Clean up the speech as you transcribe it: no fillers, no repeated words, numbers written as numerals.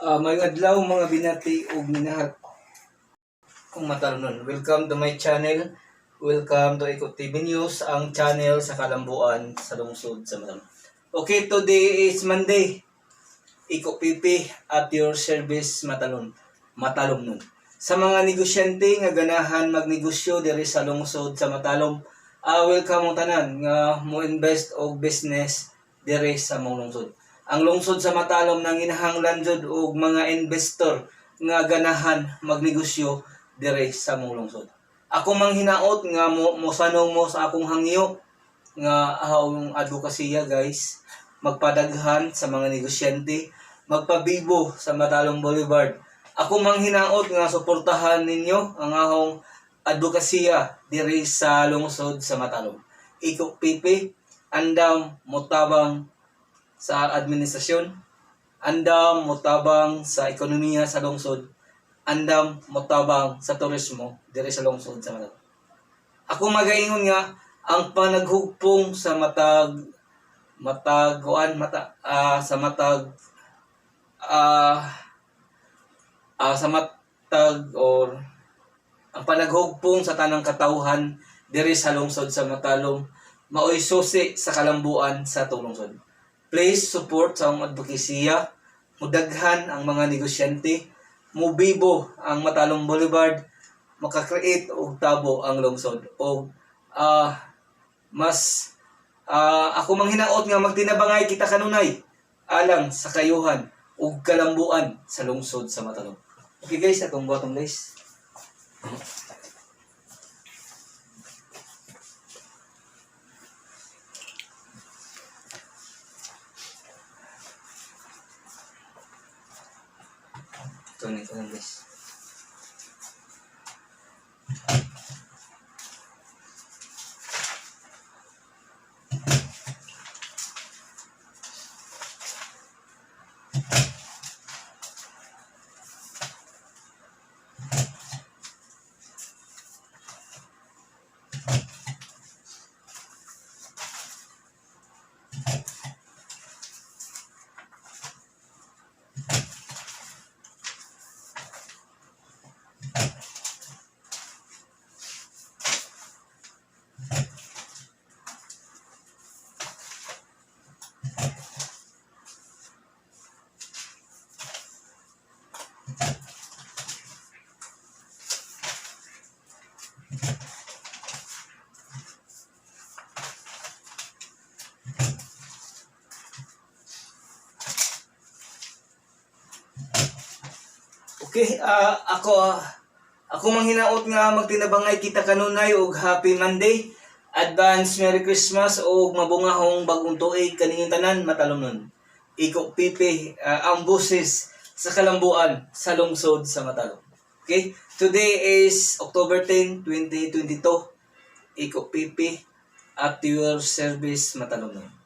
Maayong adlaw, mga binati ug minahal kong matalunon. Welcome to my channel. Welcome to Eco TV News, ang channel sa kalambuan sa lungsod sa Matalom. Okay, today is Monday. Iko PP at your service, matalon. Matalom nun. Sa mga negosyante nga ganahan magnegosyo diri sa lungsod sa Matalom, welcome mo tanan nga mo invest og business diri sa mong lungsod. Ang lungsod sa Matalom nang inahanglan jud og mga investor nga ganahan magnegosyo diri sa mong lungsod. Ako mang hinaot nga mo mosanong mo sa akong hangyo nga ahong advokasya, guys, magpadaghan sa mga negosyante, magpabibo sa Matalom Boulevard. Ako mang hinaot nga suportahan ninyo ang ahong advokasya diri sa lungsod sa Matalom. Iko PP, andam motabang sa administrasyon, andam motabang sa ekonomiya sa lungsod, andam motabang sa turismo diri sa lungsod sa Matalom. Ako magaingon nga ang panaghugpong sa matag mataguan mata sa matag or ang panaghugpong sa tanang katawhan diri sa lungsod sa Matalom maoy susi sa kalambuan sa atong lungsod. Please support sa akong advokasya, mudaghan ang mga negosyante, mubibo ang Matalom Boulevard, maka-create og tabo ang lungsod og mas ako manghinaot nga magtinabangay kita kanunay alang sa kayuhan ug kalambuan sa lungsod sa Matalom. Okay guys, atong buhaton, guys. Ito na ito lang, guys. Okay, ako manghinaot nga magtinabangay kita kanunay ug happy Monday. Advance Merry Christmas ug mabungahong bagong tuig kaninyong tanan, matalomnon. Iko Pipe, ang boses sa kalambuan sa lungsod sa Matalom. Okay? Today is October 10, 2022. Iko Pipe at your service, matalomnon.